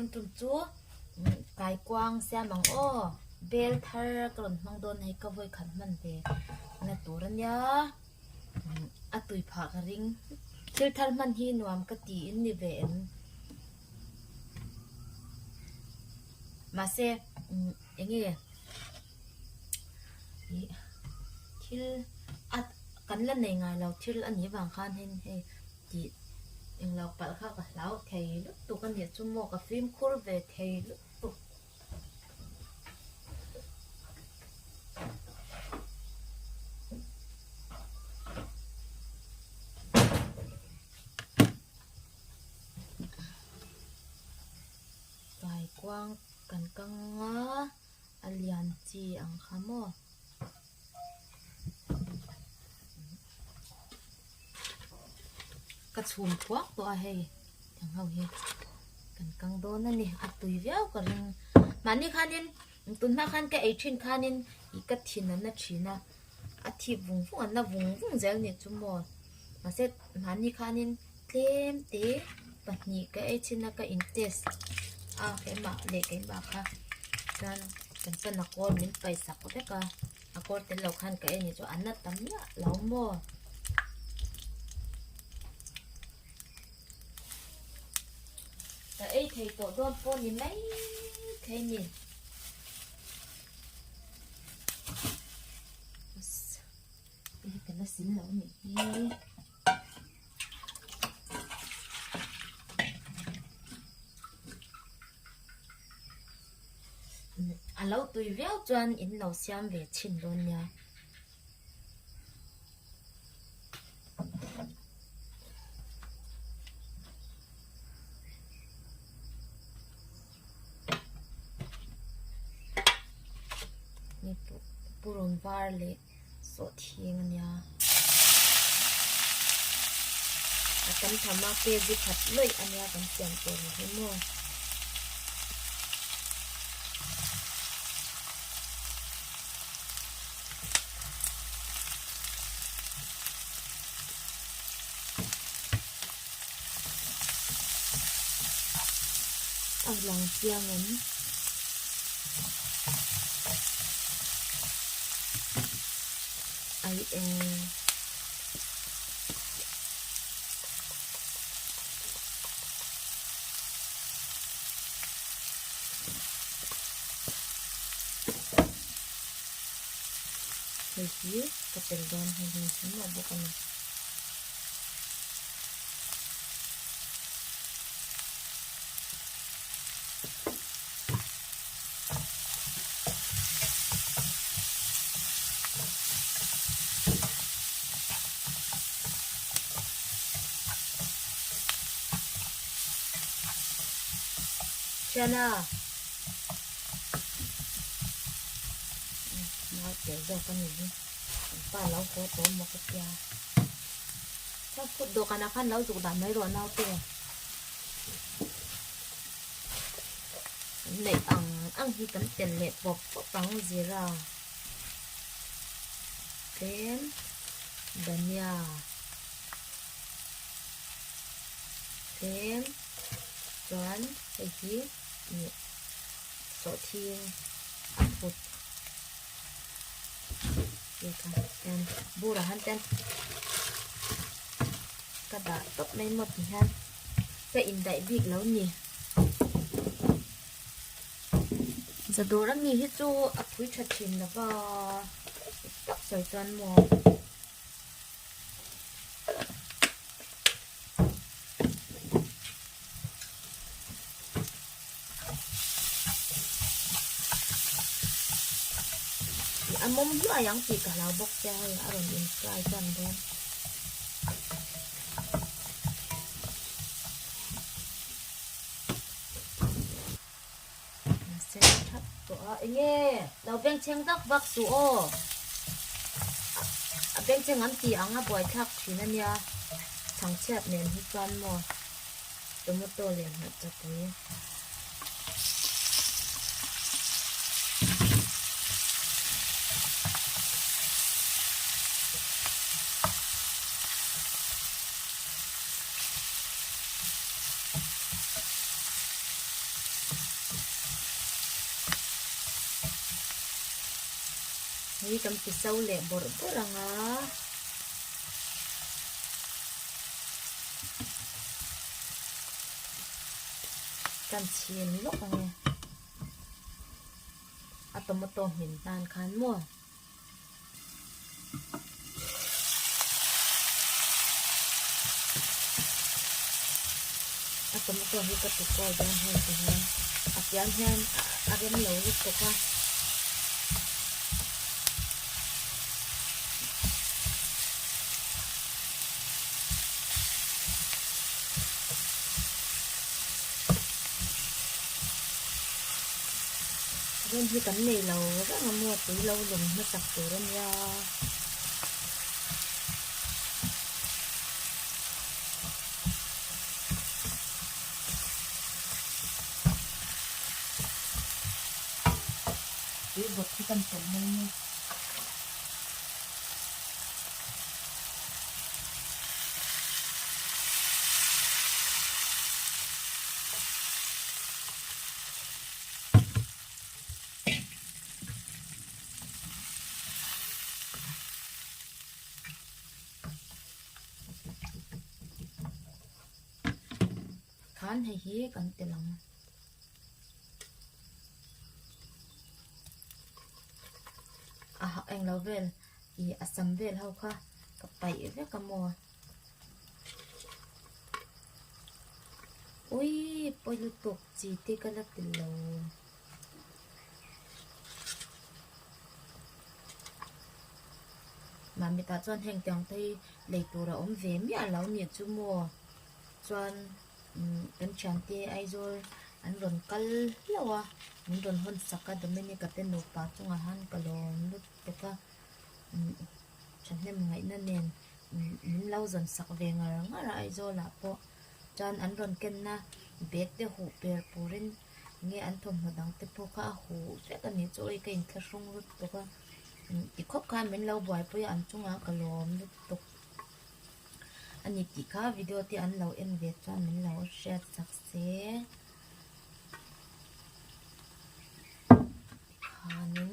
Tun tum chu kaikuang siam ang aw bel thar ka rawn hmang dawn hei ka vawi khat hman ve na tur a nia a tui phah ka ring thil thar hman hi nuam ka ti in ni ve em mahse eng nge ih thil a kan la nei ngai lo thil a nih vang khan hei hei tih englo palh kha ka hlau thei lutuk a nih chu maw ka fimkhur ve thei lutuk. Kaikuang kan kang a a lian chi ang kha maw. Ka chhum thuak tawh a hei tiang ho hi kan kang dawn a ni a tui viau ka ring mahni khanin tunhma khan ka ei thin khanin ih ka thin an na thin a a thip vung vung an na vung vung zel nih chu maw mahse mahni khanin tlem te pahnih ka ei chin a ka in test a keimah leh keimah kha chuan kan pan a kawl min paisak vek a. A kawr tel lo khan ka en hi chu an la tam miah lo maw? Ka ei thei tawh dawn pawh ni mai thei ni. Hei hi ka la sil lo nih hi. A lo tui viau chuan in lo siam ve chhin dawn nia. Purun var leh sawhthing a nia. A tam tham a kg khat lawih a nia kan siam tur hi maw. A lang chiang em? Ai eng. Hei hi ka tel dawn hei hi hmawh bawk a ni. Thiana nau tel zawk a ni hi kan pa lo haw tawh maw ka tia. Chuan phut dawhkanah khan lo zuk dah mai rawh naute. Kan neih ang ang hi kan tel leh pawp pawp ang zira. Tlem dhania tlem chuan hei hi ih sawhthing a phut. Burah han ten ka dah tawp mai maw ti hian ka indaih bik lo ni. Zadawr ami hi chu a phui tha thin lo va tak sawi chuan maw. A mawm hluai ang tih ka hlau bawk che hei a rawn in fry tan dawn. A sen thap tawh a enge lo bengchheng vak vak suh aw a bengchheng an tih ang a buaithlak thin a nia chhangchhiat nen hi chuan maw. Tomato leh hmarcha pui. Hei kan ti so leh bawrh bawrh ang a. Kan chhin lawk ang e. A tomato hmin hnan khan maw. A tomato hi ka ti kual dawn hei ti hian a pian hian a rem lo lutuk a. Rem hi kan nei lo reng a maw tui lo lum hmasak tur a nia. Tui bawk hi kan telh mai nia. Khan hei hi kan tel ang. A englo vel ih a sam vel ho kha ka paih vek a maw. Ui pawi lutuk chi te ka la ti lo. Mahmitah chuan heng tiang te hi lei tur a awm ve miah lo nih chu maw chuan kan thiante Aizawl an rawn kal hlauh a min rawn hawn sak a Dominic-a te nupa chungah khan ka lawm lutuk a thahnem ngaihna nen min lo zawn sak ve ngar ngar a Aizawl ah pawh chuan an rawn kenna bag te huh per turin nge an thawmhnaw dang te pawh kha a huh vek a nih chu awi ka inthlahrung lutuk a ti khawp khan min lo buaipui a an chungah ka lawm lutuk a ni tih kha video te an lo en ve chuan min lo hriat sak se tikhanin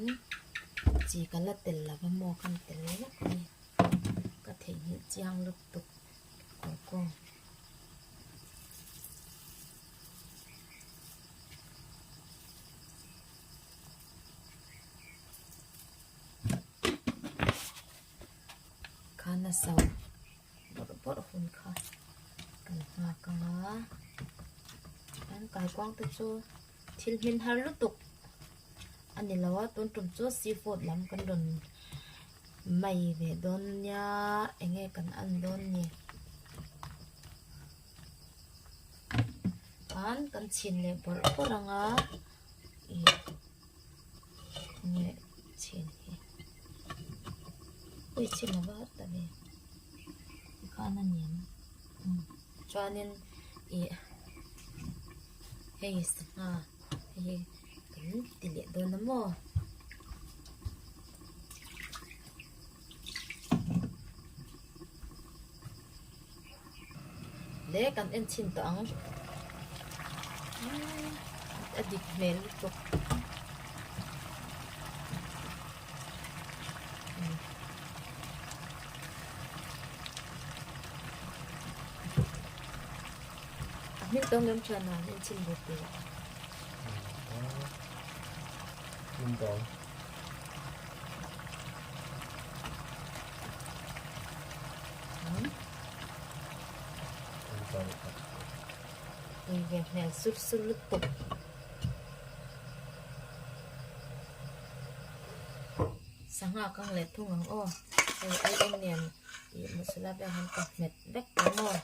chi ka la tel lo va maw ka ni tel vek a ni ka theihnghilh chiang lutuk kawrkawng. Khan a so bawrh bawrh hun kha kan nghak ang a kan kaikuang te chu thil hmin har lutuk a ni lo a tun tum chu seafood lam kan rawn mai ve dawn nia eng nge kan en dawn ni. Khan kan chhin leh bawrh bawrh ang a ih nge chhin hi ui chhin a var ta ve tikhan a ni ang chuanin ih hei sangha hei hi kan ti leh dawn a maw. Le kan en chhin tawh ang a dik hmel lutuk a hming tawng lem thian a en chhin ve teh. Tui ve hmel sur sur lutuk. Sangha kang leh thung ang aw. Hei ai eng nen ih masala vel han ka hmet vek ang aw.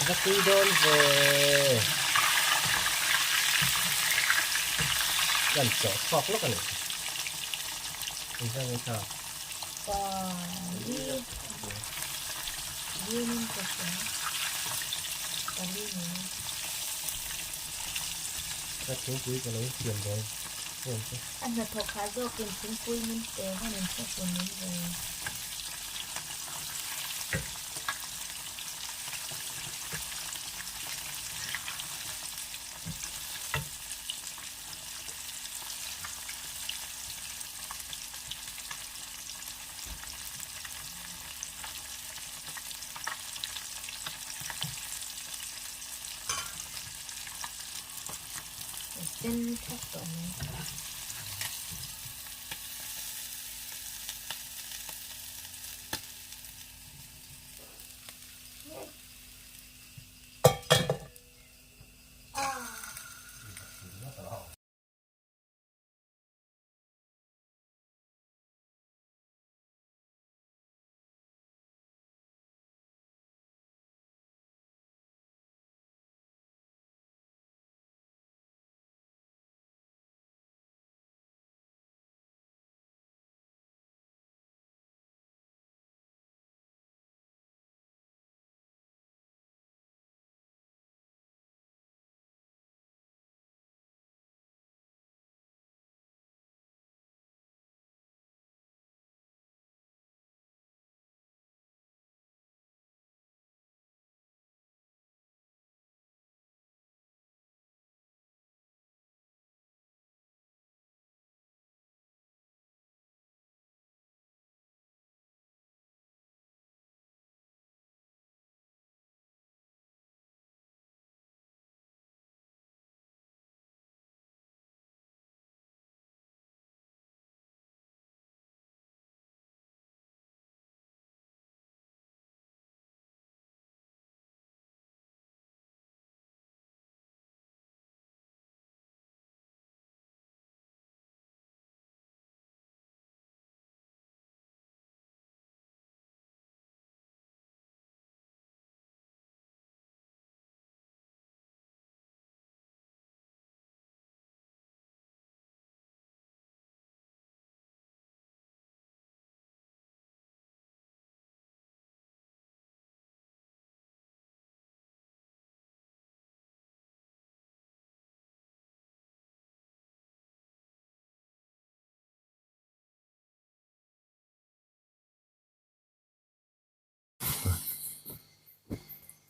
Va tui dawn ve. Kan chawh chhuak lawk a ni. Engzah nge tha? Pali Lianin ka hria. Pali ni. Ka thingpui ka lo siam dawn em chu. A hnathawk hah zawkin thingpui min pe hman in hre min ve. Sen thak tawh mai.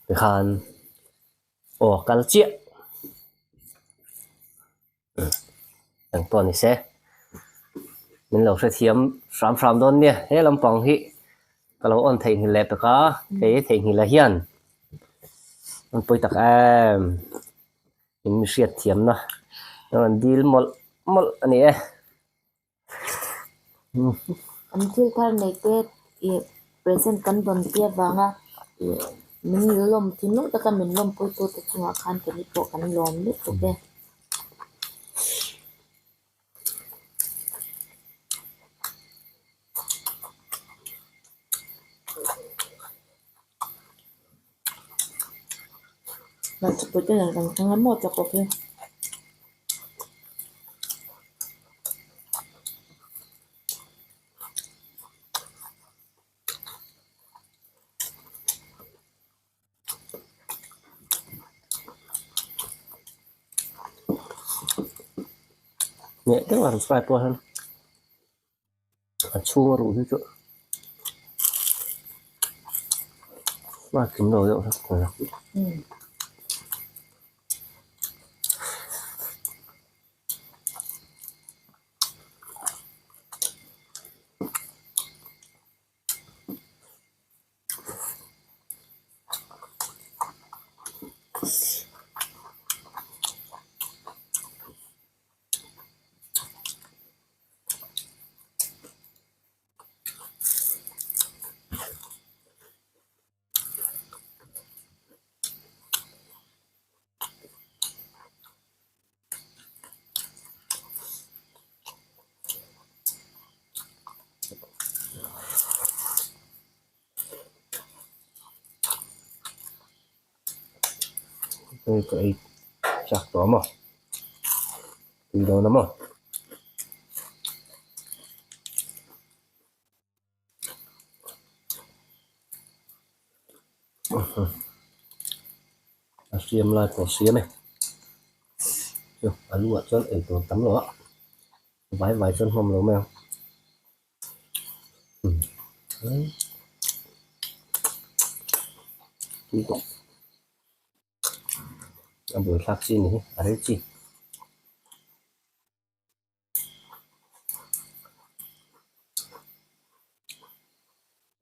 Tikhan aw kal chiah eng pawh ni se min lo hrethiam hram hram dawn nia he lampang hi ka lo on theihnghilh leh pek a kei theihnghilh ah hian an pawi tak em in mi hriatthiamna a rawn dil mawlh mawlh a ni e. An thil thar nei te ih present kan dawn tir avanga ih min lawm thinlung taka min lawmpui tu te chungah khan keini pawh kan lawm lutuk e. Hmarchapui te nen kan thleng a maw chakawp hi. Nhẹ deuh a han fry pawh hian a chhung a ruh hi chu a kim lo deuh hlek thei a. Hei ka ei chak tawh a maw tui dawn a maw. A siam lai pawh a siam e. Chu a lu ah chuan eitur tam lo a vai vai chuan hlawm lo mai ang. A buaithlak chi a ni hi a rei chi.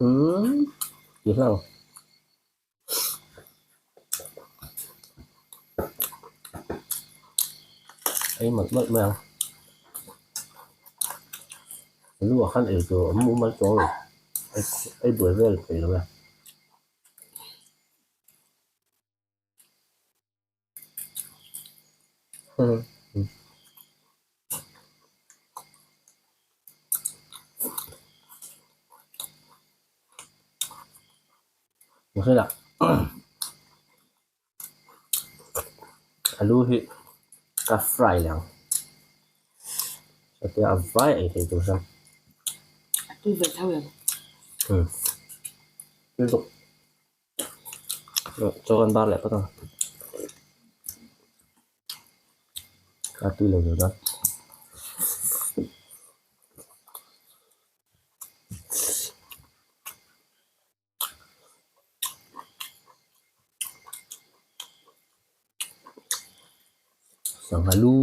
Umm ti hlang. Ei mawlh mawlh mai ang. A lu ah khan ei tur a awm mumal tawh lo ei buai vel thei lo e. Alu hi ka fry leh ang chutia a vai ei thei tur chuan tui ve tho em tui bawk. Chaw kan bar leh phawt ang a tui lo zo dawn. Sangha lu.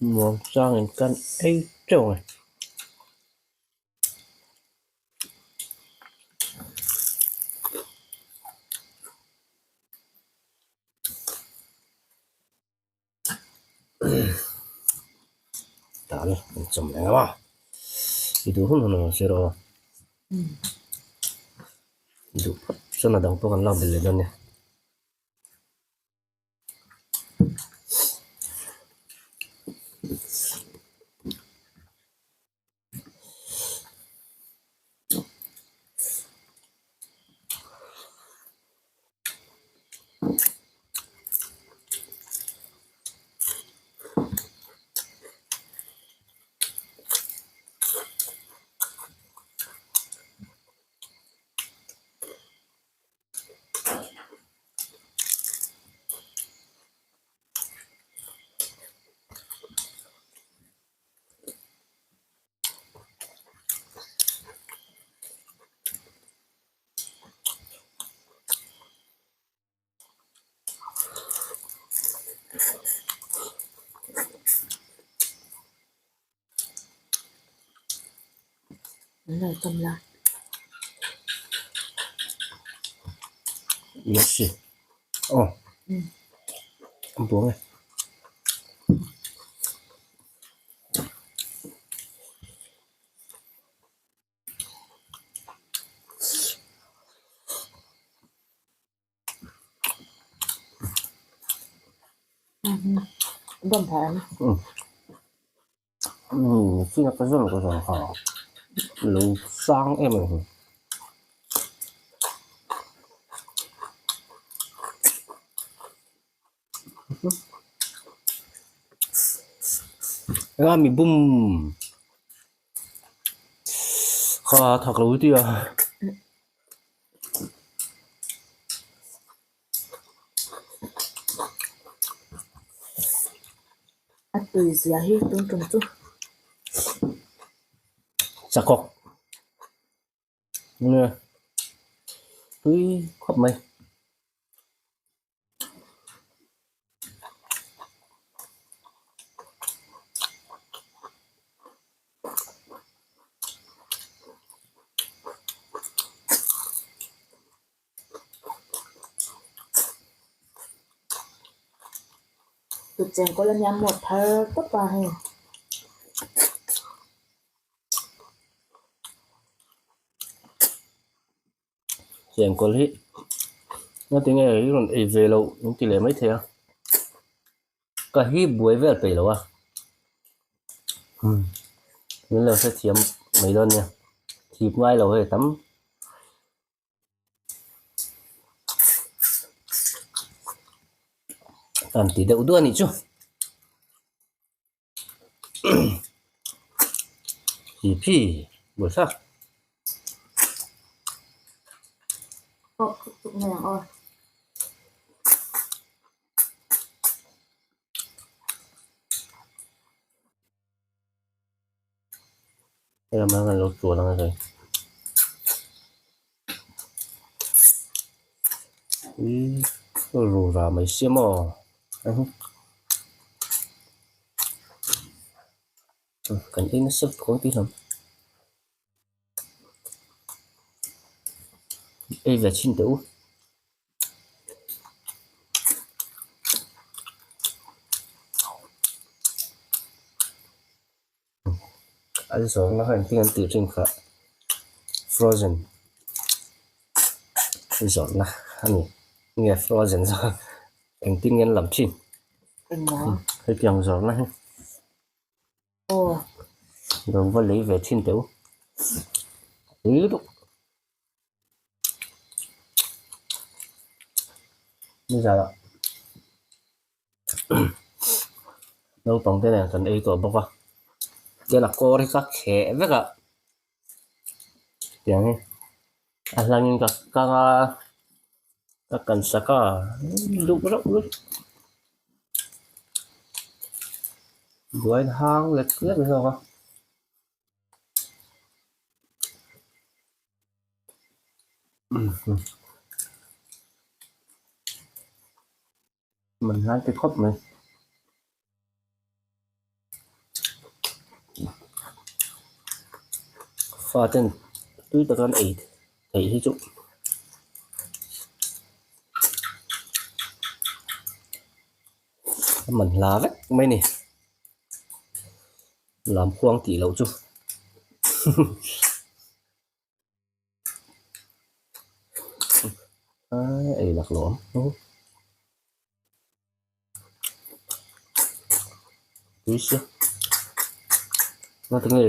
Muang changin kan ei teuh ang e. Tah an chawm reng a i duh hun hun ang sir aw i duh phawt chuan a dang pawh kan lak belh leh dawn nia. Yes aw a buang e. Chin a ka zawng ka zawng kha lo sang em em hi. Eng a mi bum kha thak lo tia. A tui zia hi tum tum chu. Chakawk. Nia tui khawp mai. Tut cheng kawl ania maw thar tawp a hei. Chengkawl hi. Ngatinge i rawn ei ve loh min ti leh maithei a, ka hi buai vel peih lo a, min lo hrethiam mai dawn nia, thip ngai lo hei tam. An ti deuh duah a nih chu. Hi phi buai thlak. Pawh khawp tuk mai ang aw. Helamah hian kan lo tual ang a hei. Ih rura mai sia maw kan ei nasa lutuk ang tih hlawm. Ei ve chhin teh u. An zawrhna kha engtin an tih thin kha frozen zawrhna a ni nge frozen zawk engtin nge an lam thin hetiang zawrhna hi lo va lei ve thin teh u ui lutuk nizanah. Naupang te nen kan ei tawh bawk a chuan a kawr hi ka kheh vek a tiang hi a hlangin ka kang a ka kan sak a duh reuh lutuk buain hang lek lek zawk a. Man hlai ti khawp mai. Fa ten tui taka an ei theih hi chu a man hla vek mai a ni. Lam khuang tih loh chu. Ei lak lo ang tui sia ngatinge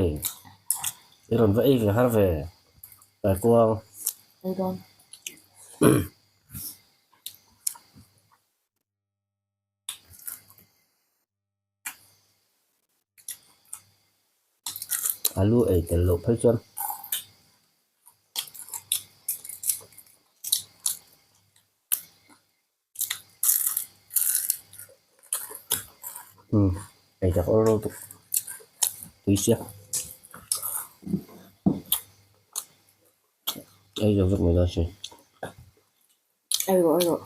i rawn va ei ve har ve kaikuang ei dawn Alu ei tel loh phei chuan umm ei tak awr lutuk tui sia ei zo vek mai dawn si. Ei rawh ei rawh.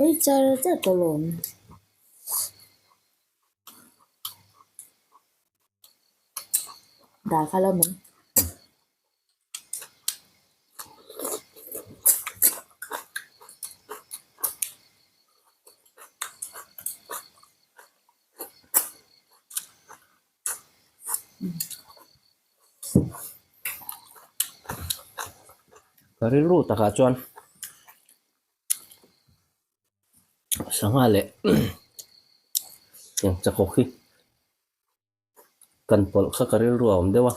Ei char char tawh lawm. Dah kha lo mai. Ka rilru takah chuan sangha leh eng chakawk hi kan pawlh kha ka rilru a awm deuh a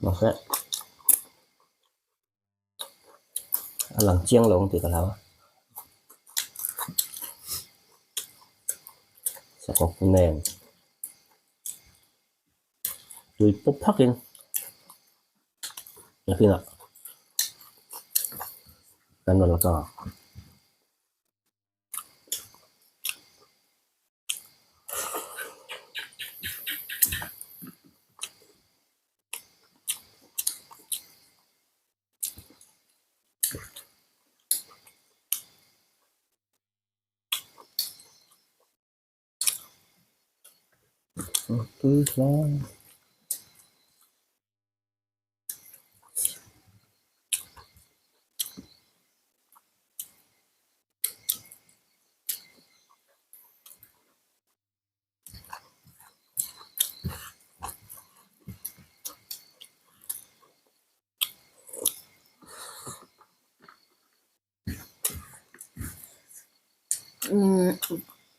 mahse a lang chiang lo ang tih ka hlau a sakawk nen tui pawp phakin nakinah kan rawn la kang ang. Tui hle.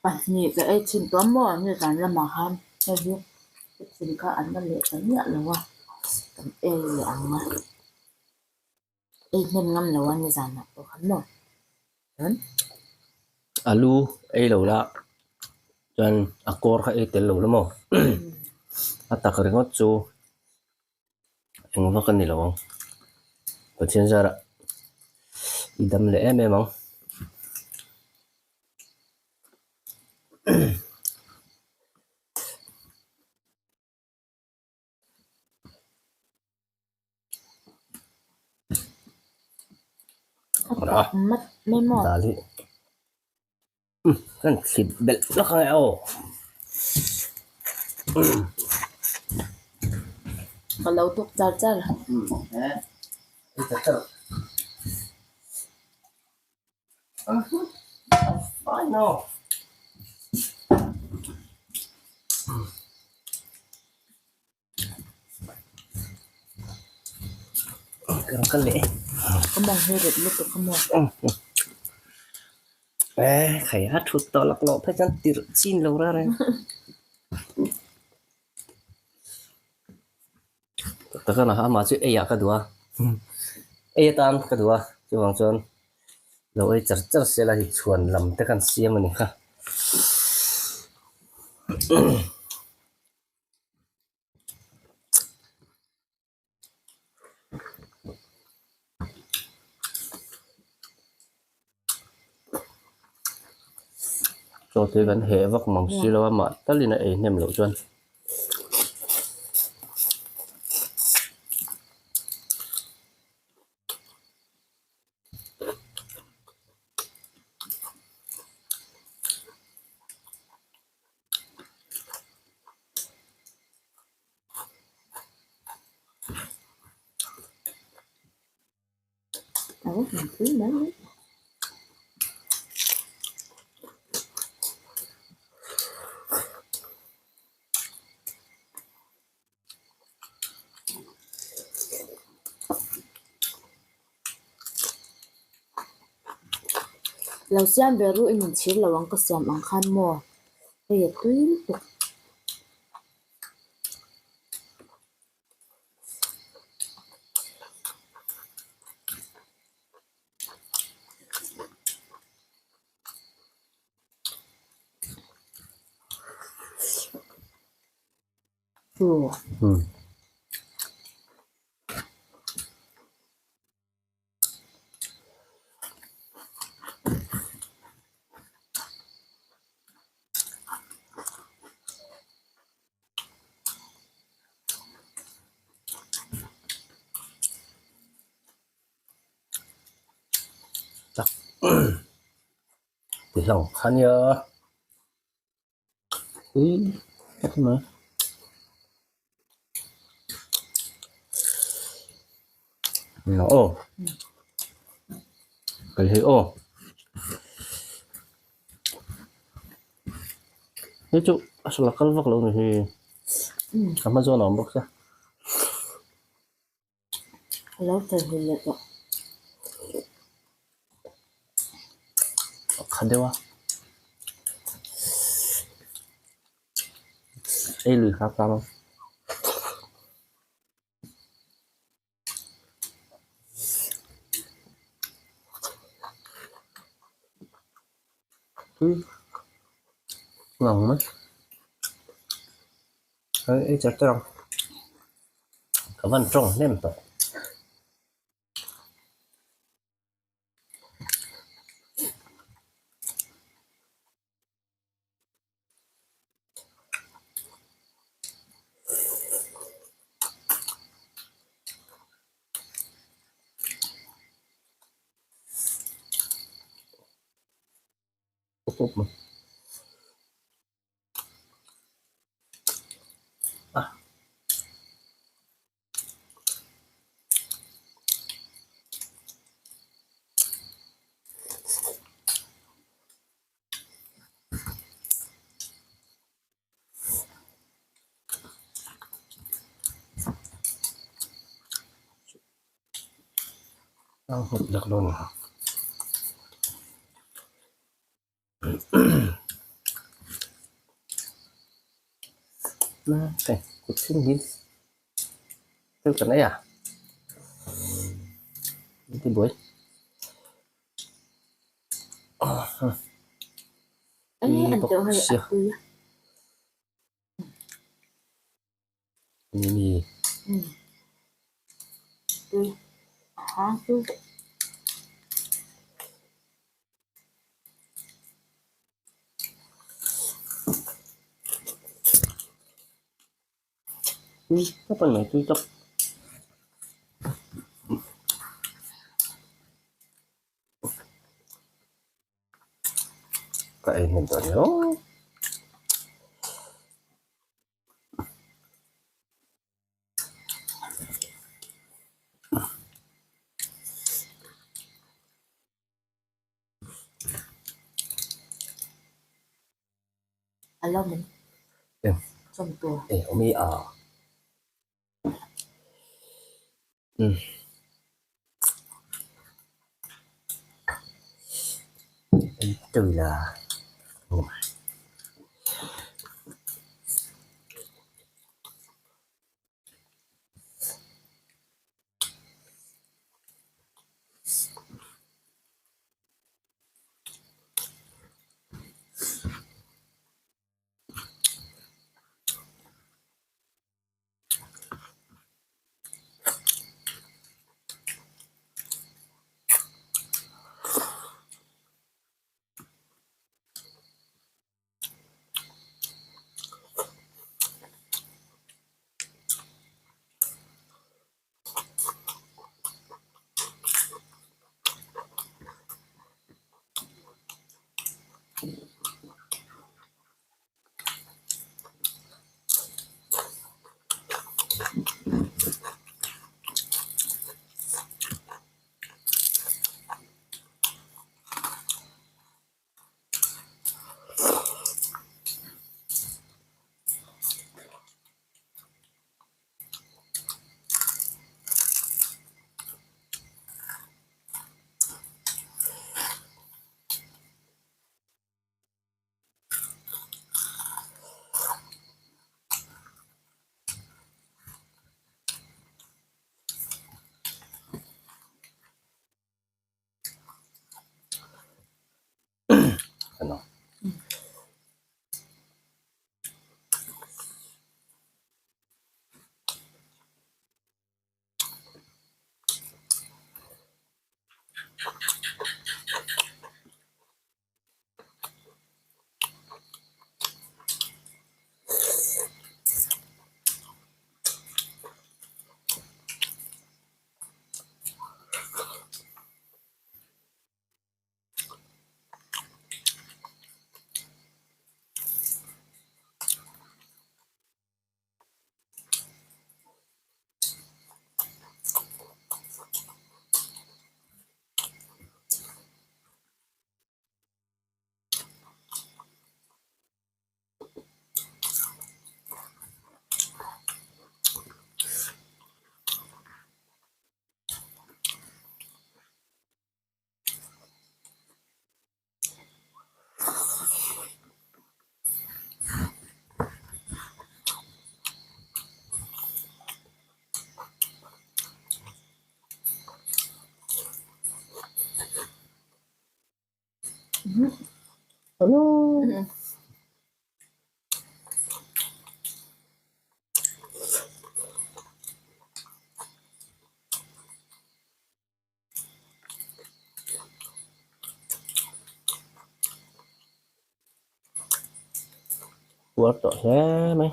Pahnih ka ei chhin tawh maw nizan lamah khan hei hi ka thin kha an la leh ta miah lo a kan ei leh ang a ei hnem ngam lo a nizanah pawh khan maw chuan. Alu ei lo la chuan a kawr kha ei tel lo la maw a tak ringawt chu. Eng vak a ni lo ang. Pathian zarah i dam leh em em ang. Dal hi kan thlit belh hlak ang e aw. Ka lo tuk char char. Ka mawng hi rit lutuk a maw. Khai a thut tawh lak loh phei chuan tirh chin lo reng reng. Tak a amah chu ei ah ka duh a, ei atan ka duh a chuvang chuan lo ei char char sela hi chhuan lam te khan siam a ni kha. Chaw te kan heh vak mang si lo a mah talin a ei hnem loh chuan. Lo siam ve ru in inchhir lo ang ka siam ang khan maw hei a tui lutuk. Tak ti hlauh kha nia. Aw kei hi aw hei chu a sala kal vak lo ni hi a hma zawn a awm bawk sia. A lo theihnghilh leh tawh. A kha deuh a. Ei lui kha kang ang. Ngang mai. Ei char char ang. Ka van tawng hnem tawh. Ang hawt lak dawn a. Hei kut thleng hi thil kan ei a ti buai an teuh hei a tui a. Ni. Tui. A hang tui. Tui tak a ni tui tak. Ka ei hnem tawh nia. A lo min chawm tur. E awm hi a. Tui la. Ano? Hello. Puar tawh hle mai.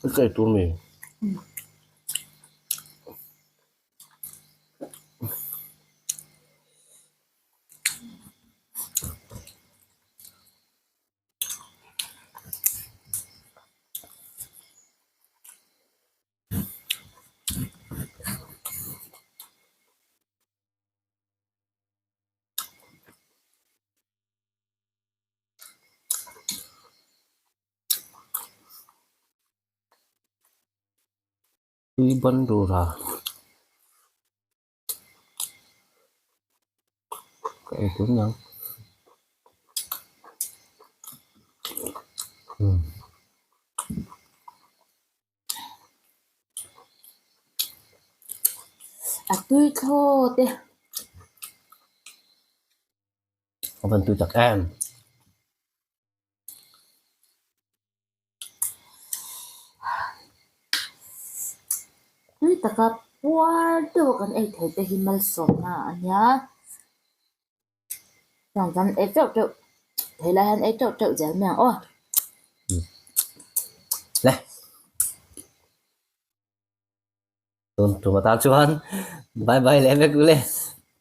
Cái cây tur mi. Tui ban rura ka ei tun ang umm. A tui thlawt e. A van tui tak em. Tui taka puar deuh a kan ei thei te hi malsawmna a nia. Chuan kan ei teuh teuh thei lai hian ei teuh teuh zel mai ang aw. Le. Tun tum atan chuan bye bye leh vek ule.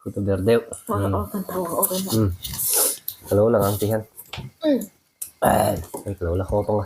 Kut a ber deuh. Ka lo lang ang ti hian. Hei ka lo la haw pang a.